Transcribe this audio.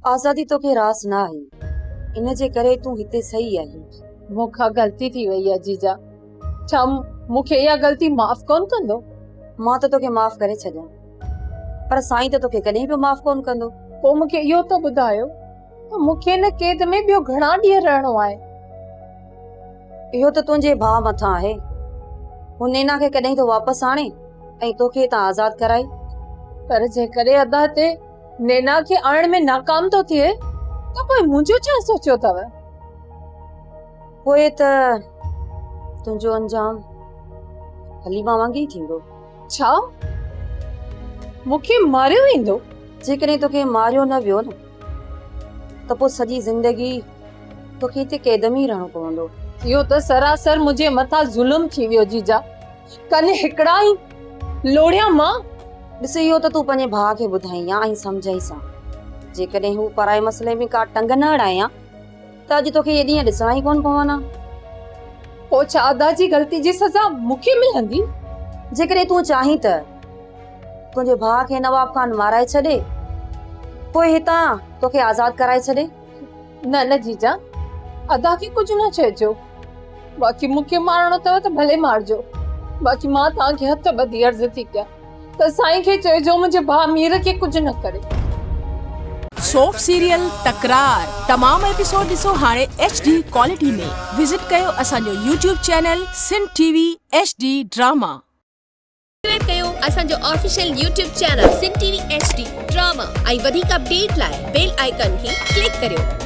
آزادي توکي راس نه آهي، ان جي ڪري تون هتي صحيح آهين. مون کان غلطي ٿي وئي آهي جيجا، ڇا مون کي اها غلطي معاف ڪونه ڪندو؟ مان ته توکي معاف ڪري ڇڏيان، پر سائين ته توکي ڪڏهن به معاف ڪونه ڪندو. پوء مون کي اهو ته ٻڌايو ته مون کي هن قيد ۾ ٻيو گهڻا ڏينهن رهڻو آهي؟ اهو ته تنهنجي ڀاء مٿان آهي. هو نينا کي ڪڏهن ٿو واپس آڻي ۽ توکي هتان آزاد ڪرائي. پر جيڪڏهن ادا هتي نينا کي آڻڻ ۾ ناڪام ٿو ٿئي ته پوء منهنجو ڇا سوچيو اٿو؟ پوء ته تنهنجو انجام حليما وانگي ئي ٿيندو. ڇا؟ مون کي ماريو ويندو؟ جيڪڏهن توکي ماريو نه ويو نه ته پوء سڄي زندگي توکي هتي قيد ۾ ئي رهڻو پوندو. اهو ته سراسر منهنجي مٿان ظلم ٿي ويو جيجا. ڪن هڪڙا ئي لوڙهيان مان. ڏس اهو ته تون پنهنجي ڀاء کي ٻڌائين ها ۽ سمجهائينس ها. جيڪڏهن هو پرائي مسئلي ۾ ڪا ٽنگ نه اڙائي ها ته اڄ توکي اهي ڏينهن ڏسڻا ئي ڪونه پون ها. پوء ڇا ادا جي غلطي جي سزا مون کي ملندي؟ جيڪڏهن تون چاهين ته تنهنجي ڀاء کي نواب خان مارائي ڇڏي، پوء هتان توکي آزاد ڪرائي ڇڏي. نه نه جيجا، ادا کي ڪجهه نه چئجو. باقي مون کي مارڻو اٿو ته ڀلي مارجو. باقي مان توهان کي هٿ ٻڌي عرض ٿي ڪيان ته سائين کي چئجو منهنجي ڀاء مير کي ڪجهه نه ڪري. سوپ سيريل تڪرار تمام ايپيسوڊ ڏسو هاڻي ايڇ ڊي ڪوالٽي ۾ وزٽ ڪيو اسان جو YouTube channel Sindh T V H D drama. Subscribe ڪيو اسان جو official YouTube channel Sindh T V H D drama ۽ وڌيڪ اپڊيٽ لاء بيل آئيڪان کي ڪلڪ ڪريو.